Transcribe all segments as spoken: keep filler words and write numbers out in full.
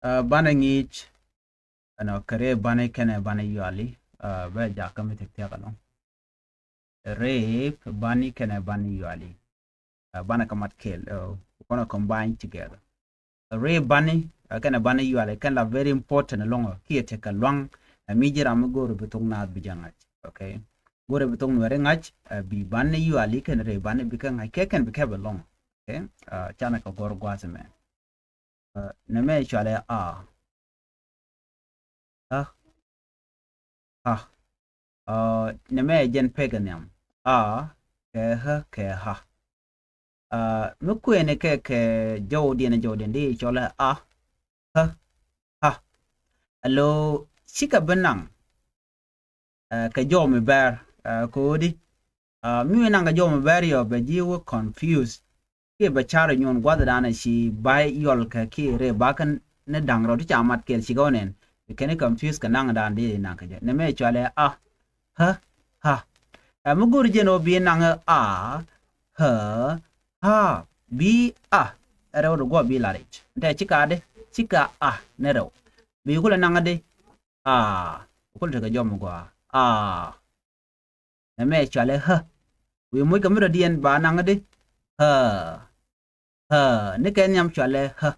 Banɛ ŋi̱i̱c ɛnɔ kɛ rɛy bani kɛnɛ bani yuali. Bɛ jakä mi thiak thiak ɛlɔ̱ŋ. Rɛy bani kɛnɛ bani yuali. Banɛ kɛ mat kɛɛl, kɔnɛ combine together. Rɛy bani kɛnɛ bani yuali kɛn la very important ɛlɔ̱ŋ kiɛ tekɛ luaŋ. Ɛ mi ji̱ ram mi go̱o̱ri bi thok naath bi jɛ ŋa̱c. Okay. Go̱o̱ri bi thok nuɛri ŋa̱c, bi bani yuali kɛn rɛy bani bi kɛ ŋa̱c kɛ kɛn bi kɛ bɛ lɔ̱ŋ. Okay. Canɛ kɛ gɔr gua̱a̱th mɛ. Nɛ mɛ cualɛ a. Ha. Ha. Nɛ mɛ jɛn pek nhiam. A kɛ ha kɛ ha. Mi kuɛni kɛ kɛ jɔw diɛn jɔw diɛn di cɔlɛ a. Ha. Ha. Alo cikɛ bi naŋ. Kɛ jɔw mi bɛr kɛ ɣöö di mi wee naŋ kɛ jɔw mi bɛr yɔ bɛ ji̱ wä confuse. Kiɛ bɛ car nyuɔn gua̱th danɛ ci ba yɔl kɛ kiɛ rɛy bakä ni da̱ŋ rɔ ti ca mat kɛɛl cikɛ wä nɛn. Bi kɛn i̱ confuse kɛ naŋ dan di naŋ kɛ jɛ nɛ mɛ cualɛ a. Ha. Ha. Ɛ mi go̱o̱ri jɛn ɣöö bi naŋ a. Ha. Ha. Bi a. Ɛ rɛw di guɔ bi la ric tɛ cika di cika a ni rɛw. Bi kulɛ naŋ di a. Kul tekɛ jɔm gua a. Nɛ mɛ cualɛ hä. Wi̱i̱ muc kɛ mi dɔ̱diɛn ba naŋ di hä. Hä ni kɛ nhiam cualɛ hä.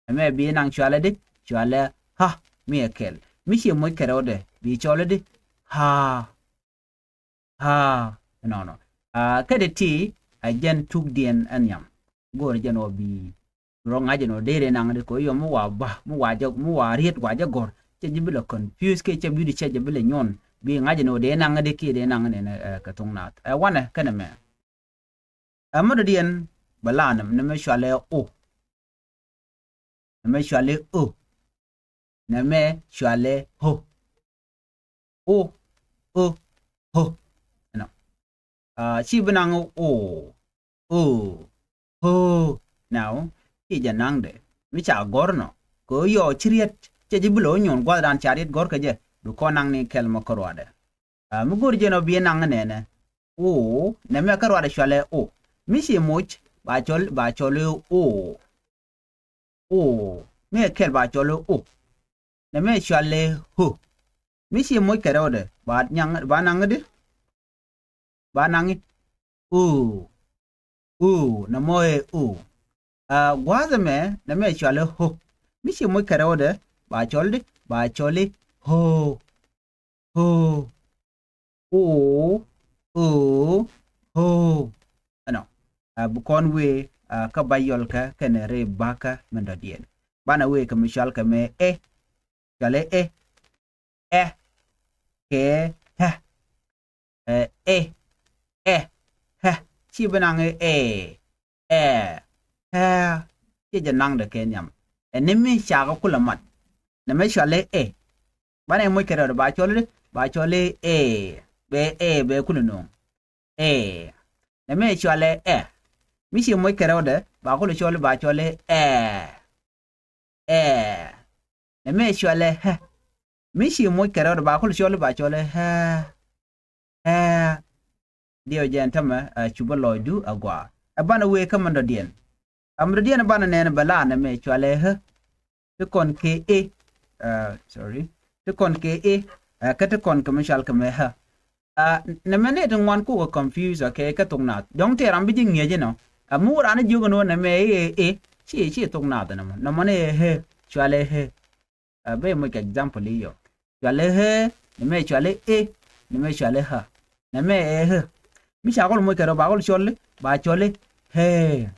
Nɛ mɛ bi naŋ cualɛ di cualɛ ha. Mi ɛ kɛl mi ci muc kɛ rɛwdɛ bi cɔlɛ di ha. Ha. Nɔnɔ. Kɛ di ti a jɛn tukdiɛn ɛ nhiam. Go̱o̱rɛ jɛn wä bi rɔ ŋa̱c ɛn ɔ dee rɛ naŋ di kɛ yɔ mi wa ba mi wa jɛ mi wa riet wa jɛ gɔr. Cɛ jɛ bi lɛ confuse kɛ cɛ bi di cɛ jɛ bi lɛ nyuɔn bi ŋa̱c ɛn ɔ dee naŋ di kiɛ dee naŋ nɛn kɛ thuŋ naath ɛ wanɛ kɛnɛ mɛ. Ɛ mi dɔ̱diɛn bɛ la nɛ mɛ cualɛ o. Nɛ mɛ cualɛ o. Nɛ mɛ cualɛ ho. O. O. Ho. Ɛnɔ. Ci bi naŋ o. O. Ho. Now ci jɛ naŋdɛ mi ca gɔr nɔ kɛ yɔ ci riet cɛ ji̱ bi lɛ wä nyuɔn gua̱th dan ca riet gɔr kɛ jɛ bi kɔn naŋ ni kɛl mɔ kärɔadɛ. Mi go̱r jɛn ɔ bi naŋ nɛnɛ o. Nɛ mɛ kärɔadɛ cualɛ o. Mi ci moc ba cɔl ba cɔl o. O. Mi kɛl ba cɔl o. Nɛ mɛ cualɛ ho. Mi ci moc kɛ rɛwdɛ ba naŋ di. Ba naŋ o. O. Nɛ mɔ ɛ o. Gua̱a̱th ɛmɛ nɛ mɛ cualɛ ho. Mi ci moc kɛ rɛwdɛ ba cɔl di ba cɔl i ho. Ho. O. O. Ho. Ɛnɔ. Bi kɔn wee kä ba yɔlkä kɛnɛ rɛy bakä min dɔ̱diɛn. Banɛ wee kɛ mi cual kɛ mɛ ɛ. Cualɛ ɛ. Ɛ. Kɛ hɛ. Ɛ. Ɛ. Hɛ. Ci bi naŋ ɛ. Ɛ. Hɛ. Ci jɛ naŋdɛ kɛ nhiam. Ɛ ni mi cakɛ kulɛ mat. Nɛ mɛ cualɛ ɛ. Banɛ moc kɛ rɛwdɛ ba cɔl di ba cɔl ɛ. Bɛ ɛ bɛ kulɛ no̱o̱ŋ. Ɛ. Nɛ mɛ cualɛ ɛ. Mi ci moc kɛ rɛwdɛ ba kulɛ cɔl ba cɔl ɛ. Ɛ. Nɛ mɛ cualɛ hɛ. Mi ci moc kɛ rɛwdɛ ba kulɛ cɔl ba cɔl ɛ hɛ. Hɛ. Diɛw jɛn tämɛ ɛ cupä lɔcdu ɛ gɔaa ɛ banɛ wee kä min dɔ̱diɛn. Ɛ min dɔ̱diɛn ɛ banɛ nɛn bɛ la nɛ mɛ cualɛ hä. Ti kɔn kɛ ɛ. Sorry. Ti kɔn kɛ ɛ. Kä ti kɔn kɛ mi cual kɛ mɛ hä. Nɛ mɛ ni ti ŋuan kukɛ confuse kɛ kɛ thok naath dɔ̱ŋ tëë ram bi ji̱ ŋi̱eec inɔ. Ɛ mi wä ran jiök inɔ nɛ mɛ ɛ ɛ ci ci thok naath nɛ mɔ nɛ mɔ ni ɛ hɛ. Cualɛ hɛ. Bɛ moc kɛ example i̱ yɔ. Cualɛ hee. Nɛ mɛ cualɛ e. Nɛ mɛ cualɛ ha. Nɛ mɛ ɛ hee. Mi ca kɔl moc kɛ rɔ ba kɔl cɔl ba cɔl hee.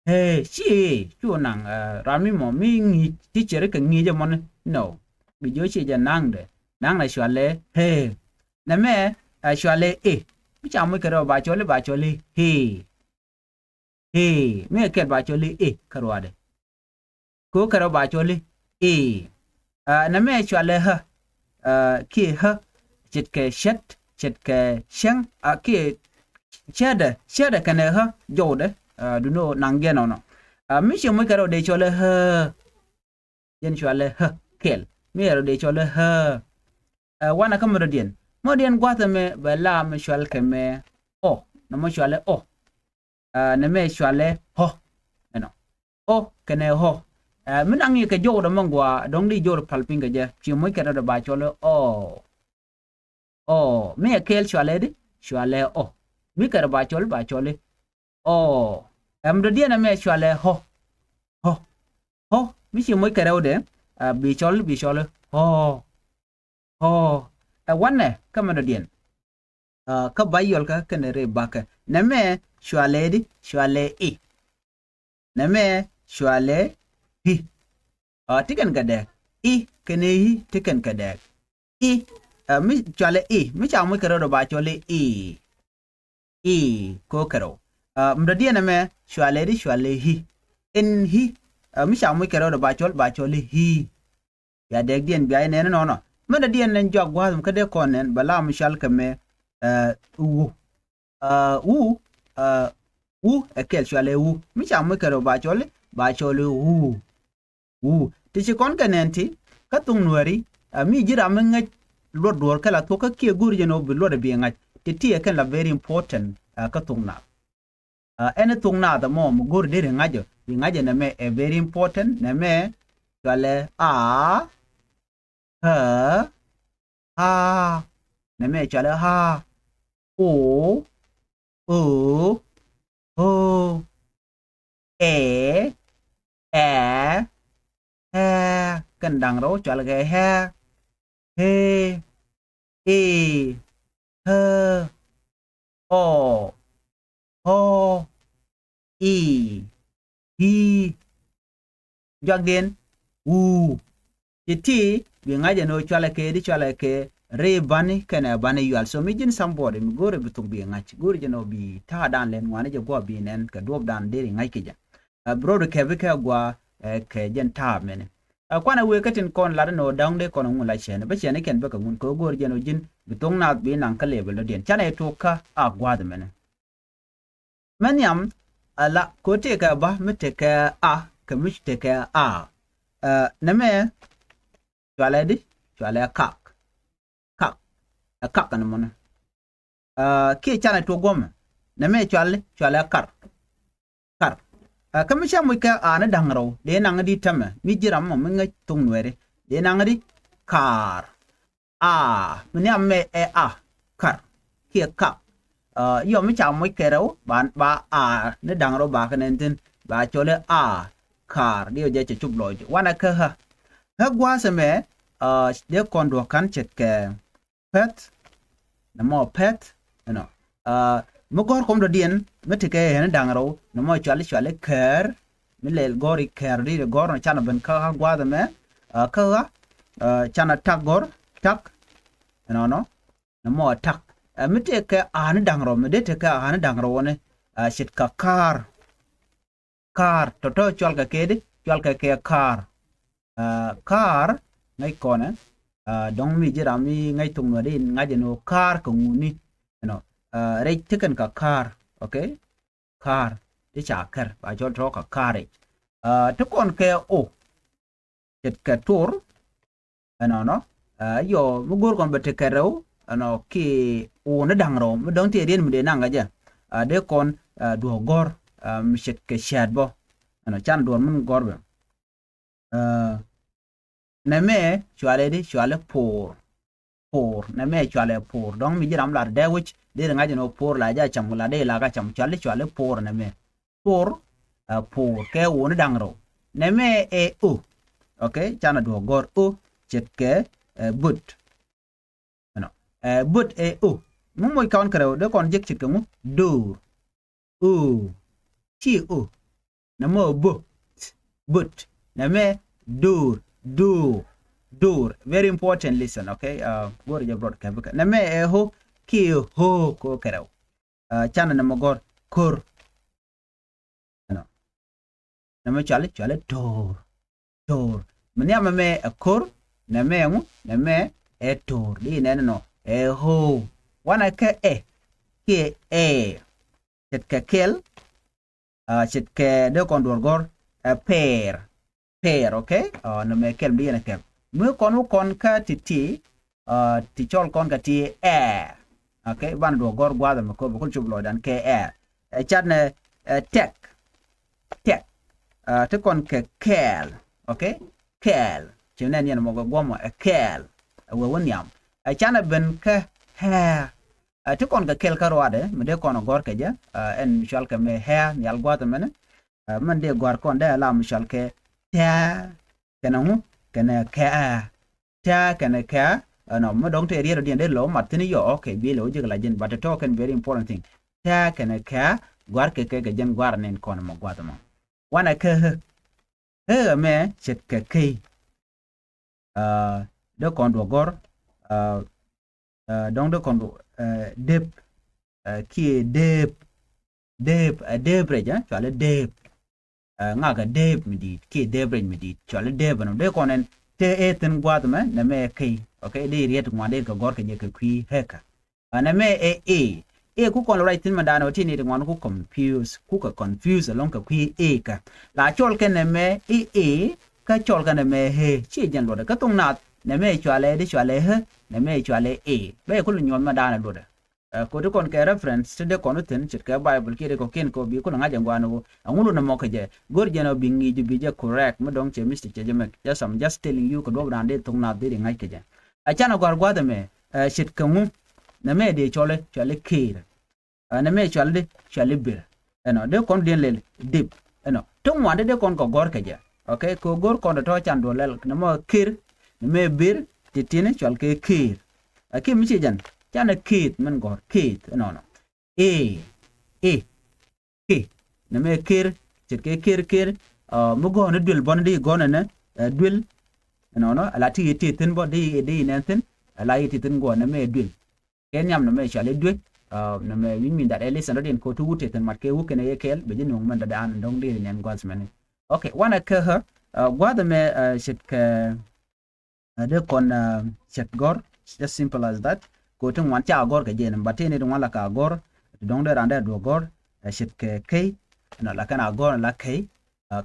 Hee ci cu naŋ ram mi mɔ mi ŋi̱i̱c ti cɛri kɛ ŋi̱i̱c ɛmɔni. No. Bi jiɔ ci jɛ naŋdɛ naŋdɛ cualɛ hee. Nɛ mɛ cualɛ e. Mi ca moc kɛ rɔ ba cɔl ba cɔl hee. Hee mi ɛ kɛl ba cɔl i̱ e kɛ ruaadɛ. Kɛ ɣöö kɛ rɛw ba cɔl i̱ e. Nɛ mɛ cualɛ hä. Kiɛ hä ce̱tkɛ cɛt ce̱tkɛ cäŋ kiɛ cɛtdɛ cɛtdɛ kɛnɛ hä jɔwdɛ. Duno naŋ jɛn ɔnɔ mi ciɛ moc kɛ rɛw dee cɔl i̱ hä. Jɛn cualɛ hä kɛl mi ɛ rɔ dee cɔl i̱ hä. Wanɛ kä mi rɔ̱diɛn mi rɔ̱diɛn gua̱thɛ mɛ bɛ la mi cual kɛ mɛ ɔ. Nɛ mɔ cualɛ ɔ. Nɛ mɛ cualɛ hɔ. Ɛnɔ ɔ kɛnɛ hɔ. Ɛ, mi naŋ yɛ kɛ jɔwdɛ mɛ gɔaa dɔ̱ŋ di jɔwdɛ pal piny kɛ jɛ. Ci moc kɛ rɛwdɛ ba cɔl i̱ ɔ. Ɔ. Mi ɛ kɛɛl cualɛ di? Cualɛ ɔ. Mi kɛ rɛw ba cɔl, ba cɔl i̱ ɔ. Ɛm dɔ̱diɛn ɛmɛ cualɛ ɔ. Ɔ. Ɔ. Mi ci moc kɛ rɛwdɛ, ɛ, bi cɔl, bi cɔl i̱ ɔ. Ɔ. Ɛ wanɛ kä mɛ dɔ̱diɛn. Ɛ, kä ba yɔl kä kɛnɛ rɛy bakä. Nɛmɛ cualɛ di? Cualɛ i̱. Nɛmɛ cualɛ i̱. Ɛ, ti kɛn kɛ dɛɛk. I̱ kɛnɛ i̱ ti kɛn kɛ dɛɛk. I̱. Ɛ, mi cualɛ i̱. Mi ca moc kɛ rɛwdɛ ba cɔl i̱ i̱. I̱ kɛ kɛ rɛw. Ɛ, mi dɔ̱diɛn ɛmɛ cualɛ di? Cualɛ i̱. Ɛn i̱. Ɛ, mi ca moc kɛ rɛwdɛ ba cɔl, ba cɔl i̱ i̱. Bia dɛɛkdiɛn bia jɛ nɛn inɔnɔ. Mɛn dɔ̱diɛn ɛn jɔak gua̱a̱th mi kä dee kɔn nɛn bɛ la mi cual kɛ mɛ, ɛ, wu. Ɛ, wu, ɛ, wu ɛ kɛl cualɛ wu. Mi ca moc kɛ rɛw ba cɔl i̱, ba cɔl i̱ wu. Wu. Ti ci kɔn kɛ nɛn ti kä thok Nuääri, ɛ, mi ji̱ ram mi ŋäc luɔt duɔ̱ɔ̱r kɛ la thok kä kiɛ go̱o̱ri jɛn ɔ bi luɔt ɛ bi ŋa̱c. Ti ti ɛ kɛn la very important, ɛ, kä thok Naath. Ɛ, ɛn thok Naath ɛmɔ mi go̱o̱ri deri ŋa̱c ɔ, bi ŋa̱c ɛ nɛmɛ ɛ very important, nɛmɛ cualɛ a, ä, a. Nɛmɛ cualɛ a. O, ö, ö. Ɛ, ɛ, ɛ. Kɛn da̱ŋ rɛw cualɛ kɛ ɛ. Ɛ, ɛ, ɛ. Ɔ, ɔ, i̱, i̱. Jɔakdiɛn, wu. Ti ti bi ŋa̱c ɛn ɣöö cualɛ kɛ di? Cualɛ kɛ ri bani kɛnɛ bani yual. So mi ji̱n somebody mi go̱o̱ri bi thok bi ŋa̱c, go̱o̱ri jɛn ɣöö bi ta̱a̱dan lɛn ŋuani jɛ guɔ bi nɛn kɛ duɔ̱ɔ̱pdan deri ŋa̱c kɛ jɛ. Ɛ, bi rɔɔdu kɛpi kɛ guɔ, ɛ, kɛ jɛn ta̱a̱ mɛni. Ɛ, kuanɛ wëë kä tin kɔn lat ɛn ɣöö da̱ŋ dee kɔn ŋun la cɛɛni, bä cɛɛni kɛn bä kɛ ŋun kɛ ɣöö go̱o̱ri jɛn ɣöö ji̱n bi thok Naath bi naŋ kä level dɔ̱diɛn. Canɛ yɛ tuɔɔk kä a gua̱a̱th mɛni. Mɛ nhiam, ɛ, la kɛ ɣöö tëëkɛ ba mi tekɛ a kɛ mi tekɛ a. Ɛ, nɛmɛ cualɛ di? Cualɛ kak. Kak. Ɛ kak ɛn mɔnɛ. Ɛ, kiɛ canɛ tuɔɔk guɔmɛ. Nɛmɛ cuali, cualɛ kar. Kar. Ɛ, kä mi cä moc kɛ a ni da̱ŋ rɛw dee naŋ di tämɛ mi ji̱ ram mɔ mi ŋäc thok Nuääri dee naŋ di kaar. A, mi ni amɛ ɛ a, kar kiɛ kak. Ɛ, yɔ mi ca moc kɛ rɛw ba, ba a ni da̱ŋ rɛw ba kɛ nɛn thi̱n ba cɔl i̱ a, kaar. Diɛ jɛ cɛ cop lɔc wanɛ kä ɣä. Ɣä gua̱a̱th ɛmɛ, ɛ, dee kɔn duɔ̱k ka̱n ce̱tkɛ pɛth. Nɛmɔ pɛth ɛnɔ. Ɛ, mi gɔ̱r kɔm dɔ̱diɛn mi tekɛ ɣän da̱ŋ rɛw nɛmɔ cuali, cuali kɛɛr. Mi lɛl gɔ̱r i̱ kɛɛr di gɔ̱r nɔ canɛ ben kä ɣä gua̱a̱th ɛmɛ. Ɛ, kä ɣä, ɛ, canɛ tak gɔ̱r, tak. Ɛnɔnɔ. Nɛmɔ tak. Ɛ, mi tekɛ a ni da̱ŋ rɛw, mi dee tekɛ a ni da̱ŋ rɛw ni, ɛ, ce̱tkɛ ka̱a̱r. Ka̱a̱r tɔ̱tɔ̱ cual kɛ kɛ di? Cual kɛ kɛ ka̱a̱r. Ɛ, ka̱a̱r ŋäc kɔnɛ. Ɛ, dɔ̱ŋ mi ji̱ ram mi ŋäc thok Nuääri ŋa̱c ɛn ɣöö ka̱a̱r kɛ ŋuni. Ɛnɔ. Ɛ, rɛc ti kɛn kɛ ka̱a̱r. Okay. Ka̱a̱r ti ca kɛr ba cɔl tɔ̱ kɛ ka̱a̱r rɛc. Ɛ, ti kɔn kɛ o. Ce̱tkɛ tur. Ɛnɔnɔ. Ɛ, yɔ mi go̱o̱r kɔn bɛ tekɛ rɛw ɛnɔ ki wuni da̱ŋ rɛw mi dɔ̱ŋ ti riɛn mi dee naŋ kɛ jɛ. Ɛ, dee kɔn, ɛ, duɔ̱ɔ̱k gɔ̱r, ɛ, mi ce̱tkɛ cäät bä. Ɛnɔ can duɔ̱ɔ̱r min gɔ̱r bɛ. Ɛ, nɛmɛ cuali di? Cuali po̱o̱r. Po̱o̱r. Nɛmɛ cualɛ po̱o̱r. Dɔ̱ŋ mi ji̱ ram lat dee wi̱c dee ri ŋa̱c ɛn ɣöö po̱o̱r la jɛ cam, la dee la kä cam. Cuali, cuali po̱o̱r nɛmɛ. Po̱o̱r, ɛ, po̱o̱r kɛ wuni da̱ŋ rɛw. Nɛmɛ ɛ o. Okay, canɛ duɔ̱ɔ̱k gɔ̱r o. Ce̱tkɛ, ɛ, böt. Ɛnɔ. Ɛ, böt ɛ o. Mi moc ka̱n kɛ rɛw dee kɔn jek ce̱tkɛ ŋu? Do̱r. O. Ci o. Nɛmɛ ɛ bö. Böt. Nɛmɛ do̱r. Do̱r. Do̱r. Very important lesson, okay? Ɛ, go̱r jɛ brɔt kɛ bikɛ. Nɛmɛ ɛ ho. Ki ho ko kɛ rɛw. Ɛ, canɛ nɛmɛ gɔ̱r ko̱r. Ɛnɔ. Nɛmɛ cuali, cuali to̱r. To̱r. Mi nhiam ɛmɛ ɛ ko̱r. Nɛmɛ ŋu? Nɛmɛ ɛ to̱r. Di nɛn ɛnɔ ɛ ho. Wanɛ kɛ ɛ. Kiɛ ɛ. Ce̱tkɛ kɛl. Ɛ, ce̱tkɛ dee kɔn duɔ̱ɔ̱r gɔ̱r, ɛ, pɛɛr. Pɛɛr, okay? Ɛ, nɛmɛ kɛl mi di yɛn ɛ kɛp. Mi kɔn wä kɔn kä ti ti, ɛ, ti cɔl kɔn kɛ ti ɛ. Okay? Banɛ duɔ̱ɔ̱r gɔ̱r gua̱a̱th ɛmɛ kɔ bɛ kul cop lɔcdan kɛ ɛ. Ɛ, cat nɛ, ɛ, tɛk. Tɛk. Ɛ, ti kɔn kɛ kɛɛl. Okay? Kɛɛl. Ci nɛn yɛn mɔ guɔmɔ ɛ kɛɛl. Ɛ wee wä nhiam. Ɛ canɛ ben kä hɛɛ. Ɛ ti kɔn kɛ kɛɛl kä ruadɛ mi dee kɔn ɛ gɔr kɛ jɛ. Ɛ ɛn mi cual kɛ mɛ hɛɛ nhial gua̱th mɛnɛ. Ɛ mɛn dee gɔr kɔn dee ɛ la mi cual kɛ tɛɛ kɛnɛ ŋu kɛnɛ kɛɛ. Tɛɛ kɛnɛ kɛɛ ɛnɔ mi dɔ̱ŋ tëë riet ɔ diɛn dee lɔ mat thi̱n yɔ. Okay, bi lɛ wä ji̱ kɛ la ji̱n, but tɔ̱ kɛn very important thing. Tɛɛ kɛnɛ kɛɛ gua̱r kɛ kɛ kɛ jɛn gua̱r nɛn kɔn mɔ gua̱th mɔ. Wanɛ kä hɛ. Hɛ ɛmɛ ce̱tkɛ key. Dee kɔn duɔ gɔr. Dɔ̱ŋ dee kɔn duɔ dep. Kiɛ dep. Dep ɛ dep rɛc ɛ cuali dep. Ŋakɛ dep mi di̱i̱t kiɛ dep rɛc mi di̱i̱t cuali dep ɛnɔ dee kɔn ɛn te ëë thi̱n gua̱a̱th ɛmɛ nɛmɛ ɛ key. Okay, dee riet ŋuan dee kɛ gɔr kɛ jɛ kɛ kui̱ hɛkä. Ɛn ɛmɛ ɛ ëë. Ëë ku kɔn lɔ ruac thi̱n mɛn da̱a̱n ɔ ti ni ti ŋuan ku confuse, ku kɛ confuse ɛlɔ̱ŋ kɛ kui̱ ëë kä. La cɔl kɛn ɛmɛ ëë ëë, kä cɔl kɛn ɛmɛ ëë. Ci jɛn luɔtdɛ kä thoŋ naath nɛmɛ cualɛ di cualɛ ëë, nɛmɛ cualɛ ëë. Bɛ yɛ ku lɔ nyuɔth mɛn da̱a̱n ɛ luɔtdɛ. Ɛ, ko̱ti kɔn kɛ reference ti dee kɔn wä thi̱n ce̱tkɛ Bible kiɛ ri kɔ̱kiɛn kɛ ɔ bi kulɛ ŋa̱c ɛn gua̱a̱n wä. Ɛŋu lun ɛmɔ kɛ jɛ go̱r jɛn ɔ bi ŋi̱i̱c bi jɛ correct mi dɔ̱ŋ cɛ mistake cɛ jɛ mɛk. Just, I'm just telling you kɛ duɔ̱p raan dee thok naath dee ri ŋa̱c kɛ jɛ. Ɛ canɛ gɔ̱a̱r gua̱a̱th ɛmɛ. Ɛ, ce̱tkɛ ŋu nɛmɛ dee cɔl i̱ cuali ki̱i̱r. Ɛ, nɛmɛ cuali di cuali bir. Ɛnɔ dee kɔn diɛn lɛl dip. Ɛnɔ ti ŋuan dee dee kɔn kɛ gɔ̱r kɛ jɛ. Okay, kɛ go̱r kɔn dee tɔ̱ can duɔl lɛl nɛmɛ ki̱i̱r. Nɛmɛ bir ti ti̱n cual kɛ ki̱i̱r. Ɛ kiɛ mi ci jɛn canɛ ki̱i̱th min gɔ̱r ki̱i̱th ɛnɔnɔ. Ëë, ëë, ki̱. Nɛmɛ ki̱i̱r, ce̱tkɛ ki̱i̱r ki̱i̱r. Mi gɔ̱r ni duël bɔn di gɔ̱r nɛnɛ duël. Ɛnɔnɔ ala ti ti thi̱n bɔ di di nɛn thi̱n. Ala ti thi̱n gɔ̱r nɛmɛ duël. Kɛ nhiam nɛmɛ cuali duël. Nɛmɛ wi̱ny min dat ɛ listen dɔ̱diɛn ko̱ ti wut ti thi̱n mat kɛ wut kɛnɛ yɛ kɛɛl bɛ ji̱ nuŋ mɛn dɔ̱diɛn dɔ̱ŋ di nɛn gua̱th mɛni. Okay, wanɛ kä hä. Gua̱th ɛmɛ ce̱tkɛ Ɛ dee kɔn ce̱t gɔ̱r, just simple as that. Kɛ ɣöö ti ŋuan ca gɔ̱r kɛ jɛn, but ti ni ti ŋuan la ka gɔ̱r, ti dɔ̱ŋ dee raan dee duɔ̱k gɔ̱r. Ɛ ce̱tkɛ key, ɛnɔ la kɛn a gɔ̱r la key.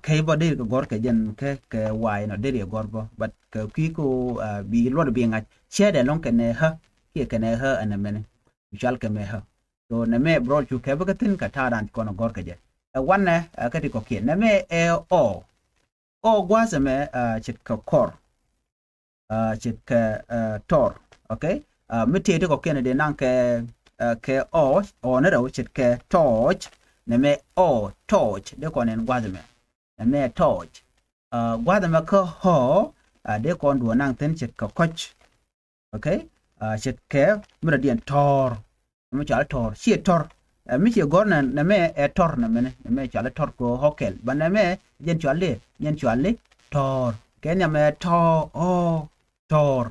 Key bä dee kɛ gɔ̱r kɛ jɛn kɛ kɛ way, ɛnɔ dee riɛ gɔ̱r bä, but kɛ kui̱ kɛ ɣöö bi luɔt bi ŋa̱c cɛɛt ɛlɔ̱ŋ kɛnɛ hä kiɛ kɛnɛ hä ɛnɛ mɛni. Cual kɛ mɛ hä. So nɛmɛ bɛ rɔɔd cu kɛ bä kä thi̱n kɛ ta̱a̱ raan kɔn gɔ̱r kɛ jɛ. Ɛ wanɛ ɛ kä ti kɔ̱kiɛn nɛmɛ ɛ ɔ. Ɔ gua̱a̱th ɛmɛ ce̱tkɛ kɔr. Ce̱tkɛ tɔr. Okay. Mi tëë ti kɔ̱kiɛn dee naŋ kɛ kɛ ɔ ɔ ni rɛw ce̱tkɛ tɔɔc. Nɛmɛ ɔ tɔɔc dee kɔn ɛn gua̱a̱th ɛmɛ. Nɛmɛ tɔɔc. Gua̱a̱th ɛmɛ kä ɔ dee kɔn duɔ̱ɔ̱r naŋ thi̱n ce̱tkɛ kɔc. Okay. Ce̱tkɛ mi rɔ̱diɛn tɔ̱r. Nɛmɛ cuali tɔ̱r, ciɛ tɔ̱r. Ɛ mi ciɛ gɔ̱r nɛ nɛmɛ ɛ tɔ̱r nɛmɛni, nɛmɛ cuali tɔ̱r kɛ ɣöö ɣɔ̱kɛl. Ba nɛmɛ jɛn cuali, jɛn cuali tɔ̱r. Kɛ nɛmɛ tɔ̱r ɔ tɔ̱r.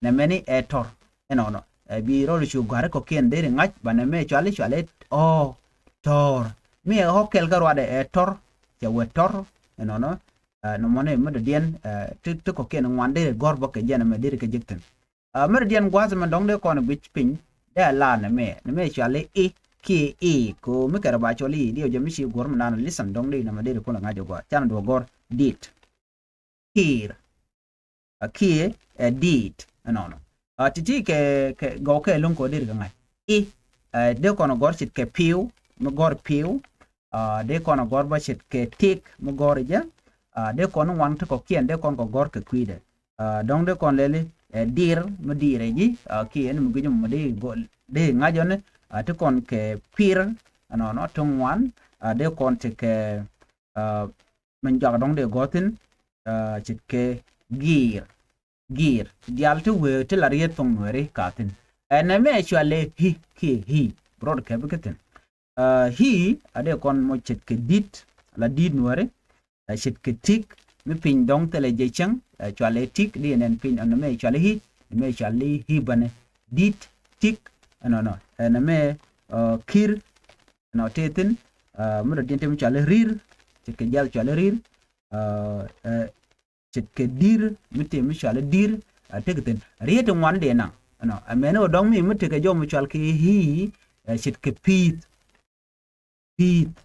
Nɛmɛni ɛ tɔ̱r. Ɛnɔnɔ ɛ bi rɔɔd cu gɔ̱a̱ri kɔ̱kiɛn deri ŋa̱c ba nɛmɛ cuali cuali ɔ tɔ̱r. Mi ɛ ɣɔ̱kɛl kä ruadɛ ɛ tɔ̱r. Cɛ wee tɔ̱r. Ɛnɔnɔ nɔmɔni mi dɔ̱diɛn ti ti kɔ̱kiɛn ŋuan deri gɔ̱r bä kɛ jɛn ɛmɛ deri kɛ jek thi̱n. Mɛr diɛn gua̱a̱th mɛn dɔ̱ŋ dee kɔn guic piny dee a la nɛmɛ nɛmɛ cuali i̱ kiɛ i̱ ko mi kɛrɛ ba cuali i̱ diɛ jɛ mi ci guɔ̱r mi naan listen dɔ̱ŋ dee nɛmɛ dee kun la ŋa̱c jɛ gua̱a̱th can duɔ gɔ̱r dit. Ki̱i̱r a kiɛ ɛ dit ɛnɔnɔ. A ti̱ti̱ kɛ kɛ gɔw kɛ luŋ kɔ dee kɛ ŋa̱c i̱ dee kɔn gɔ̱r ce̱tkɛ pi̱w mi gɔ̱r pi̱w. Dee kɔn gɔ̱r bä ce̱tkɛ tik mi gɔ̱r jɛ. Dee kɔn ŋuan ti kɔ̱kiɛn dee kɔn kɔ gɔ̱r kɛ kui̱dɛ. Dɔ̱ŋ dee kɔn lɛli ɛ dir mi dir ɛ ji̱ kiɛ ni mi gui̱c mi dee ŋa̱c ɔni. Ti kɔn kɛ kuir ɛnɔnɔ ti ŋuan. Dee kɔn ti kɛ min jɔak dɔ̱ŋ dee gɔ̱thin. Ce̱tkɛ giir giir diaal ti wee ti la riet thoŋ nuɛri kathin. Ɛn ɛmɛ cualɛ hi kiɛ hi rot kɛ bi kä thin. Hi a dee kɔn mɔ ce̱tkɛ di̱t la di̱t nuɛri. Ce̱tkɛ tik mi piny dɔ̱ŋ thilɛ jɛ cäŋ. Cualɛ tik di nɛn piny ɛn ɛmɛ cualɛ hi. Ɛmɛ cualɛ hi bänɛ di̱t tik. Ɛnɔnɔ ɛn ɛmɛ ki̱r. Ɛnɔ tëë thi̱n mi dɔ̱diɛn tëë mi cualɛ ri̱r. Ce̱tkɛ jiath cualɛ ri̱r. Ce̱tkɛ di̱r mi tëë mi cualɛ di̱r. Tek thi̱n riet ti ŋuan dee naŋ. Ɛnɔ ɛmɛni ɔ dɔ̱ŋ mi mi tekɛ jɔw mi cual kɛ hi. Ce̱tkɛ pi̱i̱th. Pi̱i̱th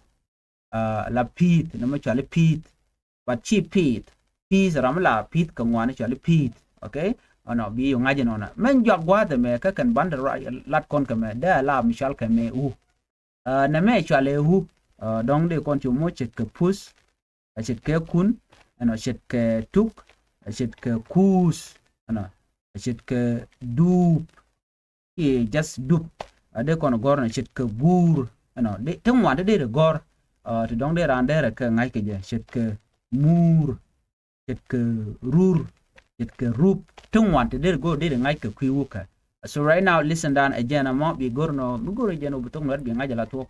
la pi̱i̱th ni mi cuali pi̱i̱th. But ci pi̱i̱th pi̱i̱th ram mi la pi̱i̱th kɛ ŋuani cuali pi̱i̱th. Okay. Ɛnɔ bi yu ŋa̱c ɛnɔnɔ mɛn juak gua̱a̱th ɛmɛ kä kɛn bandɛ lat kɔn kɛ mɛ dee a la mi cual kɛ mɛ wu. Nɛmɛ cualɛ wu. Dɔ̱ŋ dee kɔn cu moc ce̱tkɛ puth. Ce̱tkɛ kun. ɛnɔ, ce̱tkɛ tuk, ce̱tkɛ kuuth, ɛnɔ, ce̱tkɛ dup, kiɛ just dup. A dee kɔn gɔ̱r ɛnɔ ce̱tkɛ guur, ɛnɔ, ti ŋuan ti deri gɔ̱r, ti dɔ̱ŋ dee raan derɛ kɛ ŋa̱c kɛ jɛ, ce̱tkɛ muur, ce̱tkɛ rur, ce̱tkɛ rup, ti ŋuan ti deri go̱r deri ŋa̱c kɛ kui̱ wukɛ. So right now, listen dan ɛ jɛn ɛmɔ bi go̱r nɔ, bi go̱r jɛn ɔ bi thok nuɛr bi ŋa̱c ala thuɔ̱k.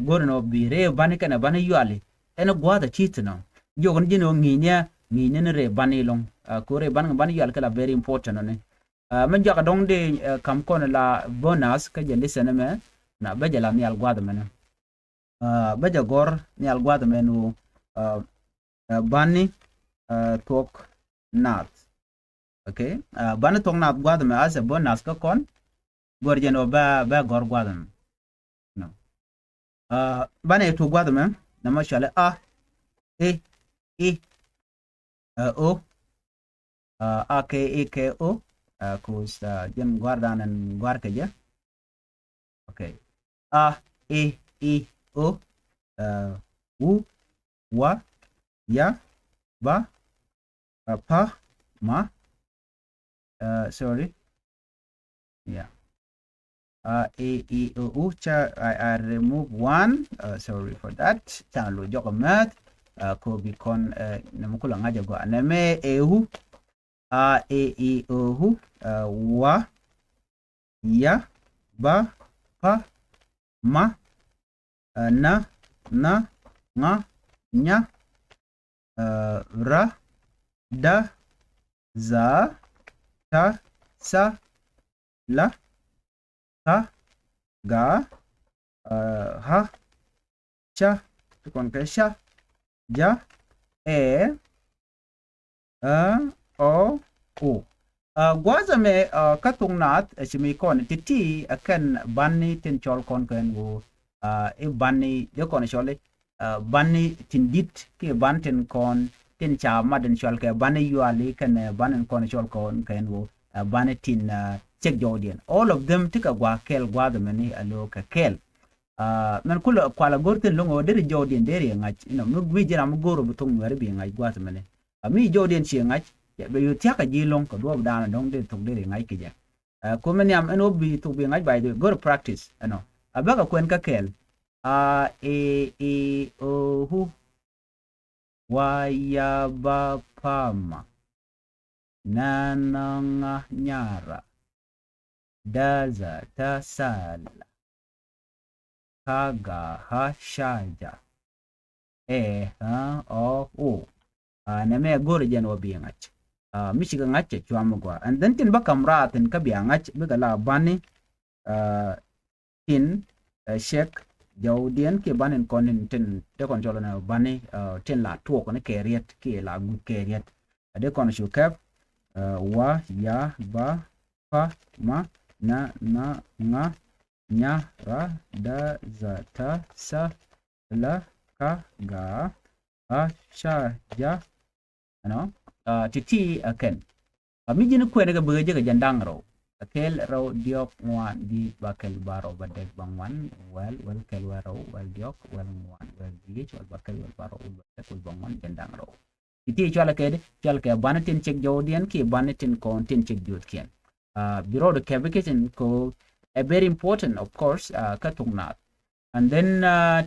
Go̱r nɔ bi rɛy bani kɛnɛ bani yuali. Ɛn gua̱a̱th a ci thi̱n ɔ. Jiɔk ni ji̱n ɔ ŋi̱i̱c ni a, ŋi̱i̱c ni ni rɛy bani lɔŋ. Ko rɛy bani kɛ bani yuali kɛ la very important ɔ ni. Mɛ jɔak a dɔ̱ŋ dee kam kɔn la bonus kä jɛ listen ɛmɛ. Na bɛ jɛ la nhial gua̱a̱th ɛmɛ ni. Bä jɛ gɔ̱r nhial gua̱a̱th ɛmɛ ni ɣöö bani thuɔ̱k naath. Okay. Bani thuɔ̱k naath gua̱a̱th ɛmɛ as a bonus kä kɔn. Gɔ̱r jɛn ɣöö bä, bä gɔ̱r gua̱a̱th ɛmɛ. Bani tuk gua̱a̱th ɛmɛ nɛmɔ cɔalɛ a, i, i, o. A kɛ i kɛ o. Kuth jɛn gua̱a̱r dan ɛn gua̱a̱r kɛ jɛ. Okay. A, i, i, o. Wu, wa, ya, ba, pa, ma. Sorry. Yeah. A, i, i, o, u, ca, I, I remove one. Sorry for that. Can lo jɔk a mɛth. Ko bi kɔn nɛmɛ kula ŋa̱c a gɔaa nɛmɛ ɛ u. A, i, i, o, u. Wa, ya, ba, pa, ma, na, na, ŋa, nya, ra, da, za, ta, sa, la, ka, ga, ha, ca, ti kɔn kɛ ca, ja, ɛ, ɛ, ɔ, o. Gua̱a̱th ɛmɛ kä thok naath ɛ ci mi kɔn ti̱ti̱ ɛ kɛn bani tin cɔl kɔn kɛn ɣöö i̱ bani dee kɔn cɔl i̱ bani tin di̱t kiɛ bani tin kɔn tin ca mat in cɔal kɛ bani yuali kɛnɛ bani kɔn cɔl kɔn kɛn ɣöö bani tin cek jɔwdiɛn. All of them ti kɛ gua̱a̱ kɛɛl gua̱a̱th ɛmɛni a lo̱o̱ kɛ kɛɛl. Mɛn kulɛ kualɛ go̱r thi̱n lo̱ŋ ɣöö deri jɔwdiɛn deri ɛ ŋa̱c inɔ mi ji̱n ram mi go̱r ɔ bi thok nuɛɛri bi ŋa̱c gua̱a̱th ɛmɛni. A mi jɔwdiɛn ciɛ ŋa̱c bɛ yo̱o̱ thia̱k a ji̱ lo̱ŋ kɛ duɔ̱ɔ̱p daanɔ dɔ̱ŋ deri thok deri ŋa̱c kɛ jɛ. Kum mi nhiam ɛn ɣöö bi thok bi ŋa̱c by the way go̱r practice ɛnɔ. A bäkɛ kuɛn kä kɛɛl. A, i, i, o, u. Wa, ya, ba, pa, ma. Na, na, ŋa, nya, ra. Da, za, ta, sa, la. Ka, ga, ha, ca, ja. Ɛ, ä, ɔ, o. Nɛmɛ go̱rɛ jɛn wä bi ŋa̱c. Mi cikɛ ŋa̱c cɛ cuam mi gɔaa. And then tin bä kam raar thi̱n kä bia ŋa̱c bikɛ la bani tin cek jɔwdiɛn kiɛ bani kɔn tin te kɔn cɔl ni bani tin la tuɔk ni kɛ riɛt kiɛ la guth kɛ riɛt. A dee kɔn cu kɛp wa, ya, ba, pa, ma, na, na, ŋa, nya, ra, da, za, ta, sa, la, ka, ga, a, ca, ja. Ɛnɔ ti̱ti̱ ɛ kɛn. A mi ji̱n kuɛn kɛ bikɛ jek ɛ jɛn da̱ŋ rɛw. Ɛ kɛl rɛw diɔ̱k ŋuan dhiec ba kɛl ba rɛw ba dek ba ŋuan. Wɛl, wɛl kɛl wɛl rɛw, wɛl diɔ̱k, wɛl ŋuan, wɛl dhiec, wɛl ba kɛl wɛl ba rɛw, wɛl ba dek, wɛl ba ŋuan, jɛn da̱ŋ rɛw. Ti̱ti̱ cualɛ kɛ di, cualɛ kɛ bani tin cek jɔwdiɛn kiɛ bani tin kɔn tin cek jɔwdiɛn. Bi rɔɔdu kɛ bi kɛ tin ko ɛ very important of course kä thok naath. And then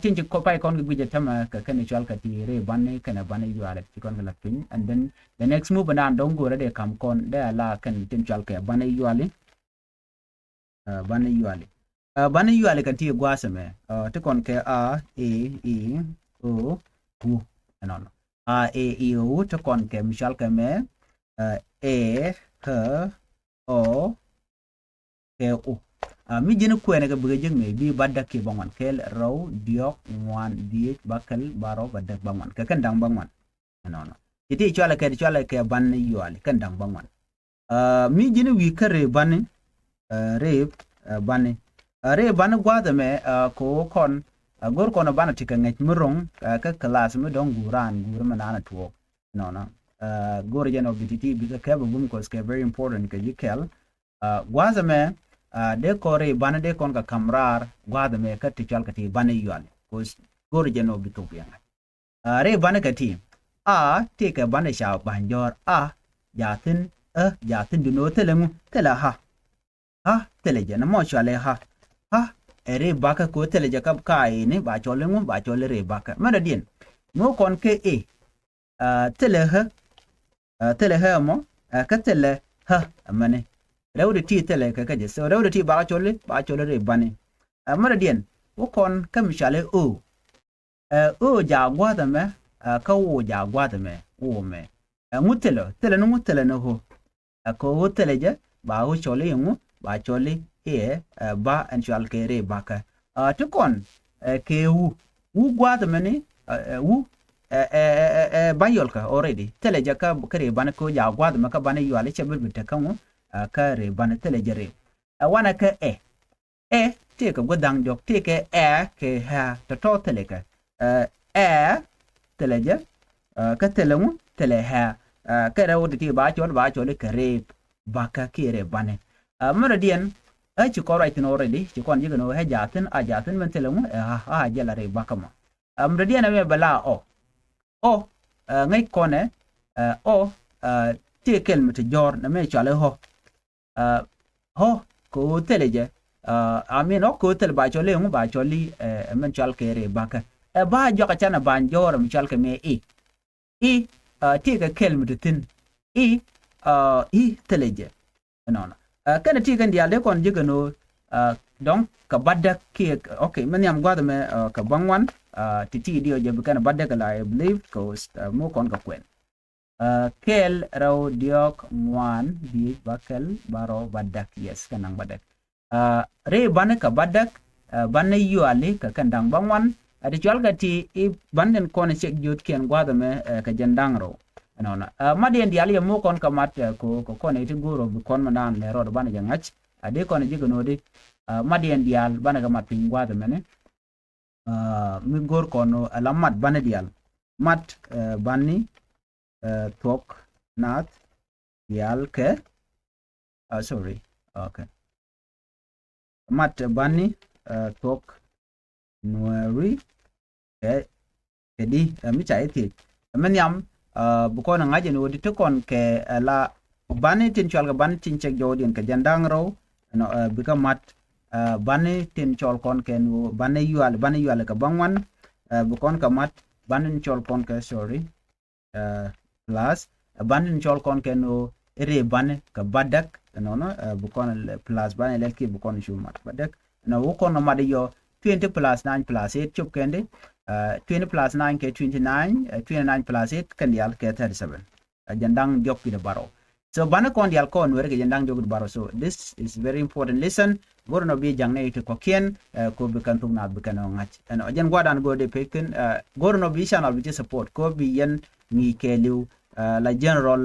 tin ci kɔ pay kɔn kɛ guic ɛ tämɛ kɛ kɛn cual kɛ ti rɛy bani kɛnɛ bani yuali ci kɔn kɛ la piny. And then the next move dan dɔŋ go̱rɛ dee kam kɔn dee a la kɛn tin cual kɛ bani yuali. Bani yuali. Bani yuali kɛn ti gua̱a̱th ɛmɛ ti kɔn kɛ a, e, i, o, u. Ɛnɔnɔ a, e, i, o, u ti kɔn kɛ mi cual kɛ mɛ ɛ, ɛ, ɛ, ɔ, kɛ u. Mi ji̱n kuɛɛnɛ kɛ bikɛ ji̱ ŋi̱i̱c bi ba däk kiɛ ba ŋuan kɛl rɛw diɔ̱k ŋuan dhiec ba kɛl ba rɛw ba däk ba ŋuan kɛ kɛn da̱ŋ ba ŋuan. Ɛnɔnɔ ti̱ti̱ cualɛ kɛ cualɛ kɛ bani yuali kɛn da̱ŋ ba ŋuan. Mi ji̱n wi̱i̱ kä rɛy bani rɛy bani rɛy bani gua̱a̱th ɛmɛ kɛ ɣöö kɔn go̱r kɔn banɛ ti kɛ ŋäc mi ro̱ŋ kɛ class mi dɔ̱ŋ guur raan guur mi naan a tuɔɔk. Nɔnɔ go̱r jɛn ɔ bi ti̱ti̱ bikɛ kɛp a gum kɔs kɛ very important kɛ ji̱ kɛl. Gua̱a̱th ɛmɛ dee kɔn rɛy bani dee kɔn kɛ ka̱m raar gua̱a̱th ɛmɛ kä ti cual kɛ ti bani yuali kɔs go̱r jɛn ɔ bi thok bi ŋa̱c. Rɛy bani kɛ ti A tëëkɛ banɛ ca ba̱ny jɔ̱ɔ̱r a. Jaathin ɛ jaathin dunoo thilɛ ŋu thilɛ ha. Ha thilɛ jɛ nɛ mɔ cualɛ ha. Ha ɛ ri bakä ko thilɛ jɛ ka ka ini ba cɔl iŋu ba cɔl i ri bakä mɛnɛ diɛn. Ŋu kɔn kɛ i thilɛ hä. Thilɛ hä mɔ kä thilɛ hä mɛni. Rɛw di ti thilɛ kɛ kä jɛ so rɛw di ti ba cɔl i ba cɔl i ri bani. Mɛnɛ diɛn wä kɔn kä mi cualɛ o. Ɛ ɣöö jaak gua̱a̱th ɛmɛ kä ɣöö jaak gua̱a̱th ɛmɛ ɣöö mɛ. Ɛ ŋu thilɛ thilɛ ni ŋu thilɛ ni ɣöö. Ɛ kɛ ɣöö thilɛ jɛ ba ɣöö cɔl i̱ ŋu ba cɔl i̱ iɛ ɛ ba ɛn cual kɛ rɛy bakä. Ti kɔn ɛ kɛ wu wu gua̱a̱th ɛmɛ ni ɛ wu ɛ ɛ ɛ ba yɔlkä already thilɛ jɛ kä kä rɛy banɛ kɛ ɣöö jaak gua̱a̱th ɛmɛ kä banɛ yual i̱ cɛ bi bi tek kä ŋu kä rɛy banɛ thilɛ jɛ rɛy. Ɛ wanɛ kɛ ɛ ɛ tëëkɛ gua̱dha̱ŋ diɔ̱k tëëkɛ ɛ kɛ ɛ tɔ̱tɔ̱ thilɛ kɛ ɛ ɛ thilɛ jɛ kä thilɛ ŋu thilɛ ɛ kɛ rɛw ti ti ba cɔl ba cɔl kɛ rɛp bakä kiɛ rɛp banɛ. Mɛrɛ diɛn ɛ ci kɔn ruac thi̱n already ci kɔn ji̱ kɛ ni ɣöö ɛ jaathin a jaathin mɛn thilɛ ŋu ɛ ɛ jɛ la rɛp bakä mɔ. Mɛrɛ diɛn ɛ mɛ bɛ la ɔ ɔ ŋäc kɔnɛ ɔ tëë kɛl mi ti jɔ̱ɔ̱r nɛ mɛ cual ɛ ɣɔ. Ɣɔ kɛ ɣöö thilɛ jɛ. I mean ɣɔ kɛ ɣöö thilɛ ba cɔl i̱ ŋu ba cɔl i̱ ɛ mɛn cɔal kɛ rɛy bakä ɛ ba jɔak a canɛ ba̱ny jɔɔr mi cɔal kɛ mɛ i̱ i̱. Ti kɛ kɛl mi ti thi̱n i̱ i̱ thilɛ jɛ. Ɛnɔnɔ kɛnɛ ti kɛn diaal dee kɔn ji̱ kɛn ɣöö dɔ̱ŋ kɛ batdäk kiɛ ok mɛ nhiam gua̱th mɛ kɛ ba̱ŋ wan. Ti ti diɔ jɛ bi kɛnɛ batdäk la I believe kɛ ɣöö mi kɔn kɛ kuɛn. Kɛl rɛw diɔ̱k ŋuan bi̱i̱ ba kɛl ba rɛw ba däk yes kɛ naŋ ba däk. Ri banɛ kɛ ba däk banɛ yuali kɛ kɛn da̱ŋ ba ŋuan. Ɛ ti cual kɛ ti i̱ banɛ tin kɔn cek jiöthkiɛn gua̱a̱th ɛmɛ kɛ jɛn da̱ŋ rɛw. Ɛnɔnɔ mat yɛn diaal yɛ mo̱o̱ kɔn kɛ mat kɛ kɔn iti go̱o̱r ɔ bi kɔn mɛ naan lɛ rɔɔd banɛ jɛ ŋa̱c. Ɛ di kɔn ji̱ kɛ no̱o̱di mat yɛn diaal banɛ kɛ mat piny gua̱a̱th ɛmɛni. Mi go̱r kɔn ɛ la mat bani dial mat bani thuɔk nath dial kɛ sorry. Okay. Mat bani thuɔk nuɛri kɛ kɛ di mi ca ithiec mi nhiam. Bi kɔn ŋa̱c ɛn ɣöö di ti kɔn kɛ ɛ la bani tin cual kɛ bani tin cɛk jɔwdiɛn kɛ jɛn da̱ŋ rɛw. Ɛnɔ bikɛ mat bani tin cɔl kɔn kɛn ɣöö bani yual bani yual kɛ baŋuan. Bi kɔn kɛ mat bani tin cɔl kɔn kɛ sorry. Plus bani tin cɔl kɔn kɛn ɣöö iri bani kɛ badäk ɛnɔnɔ bi kɔn plus bani lɛl ki bi kɔn cu mat badäk. Ɛnɔ wä kɔn mat yɔ twenty plus nine plus eight cop kɛn di twenty plus nine kɛ twenty nine twenty nine plus eight kɛn dial kɛ thirty seven. Jɛn da̱ŋ diɔk wi̱dɛ barɔw. So banɛ kɔn dial kɔn weri kɛ jɛn da̱ŋ diɔk wi̱dɛ barɔw. So this is very important lesson. Go̱r nɔ bi jaŋ nɛ iti kɔkiɛn ko bi kɛn thuk naath bi kɛn ɔ ŋa̱c ɛn ɔ jɛn gua̱dan go̱r di pek thin. Go̱r nɔ bi channel bi ci support ko bi yɛn ŋi̱i̱c kɛɛliw la general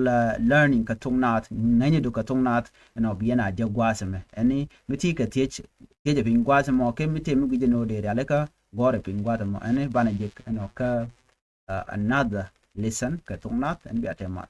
learning kɛ thuk naath ŋänyɛ du kɛ thuk naath. Ɛn ɔ bi yɛn a jɛ gua̱a̱th ɛmɛ ɛni mi ti kɛ thiec thiec ɛ piny gua̱a̱th ɛmɔ kɛ mi ti mi gui̱c ɛn ɔ dee rialikä gɔ̱r ɛ piny gua̱a̱th ɛmɔ ɛni banɛ jek ɛn ɔ kä another lesson kɛ thuk naath ɛn bia te math.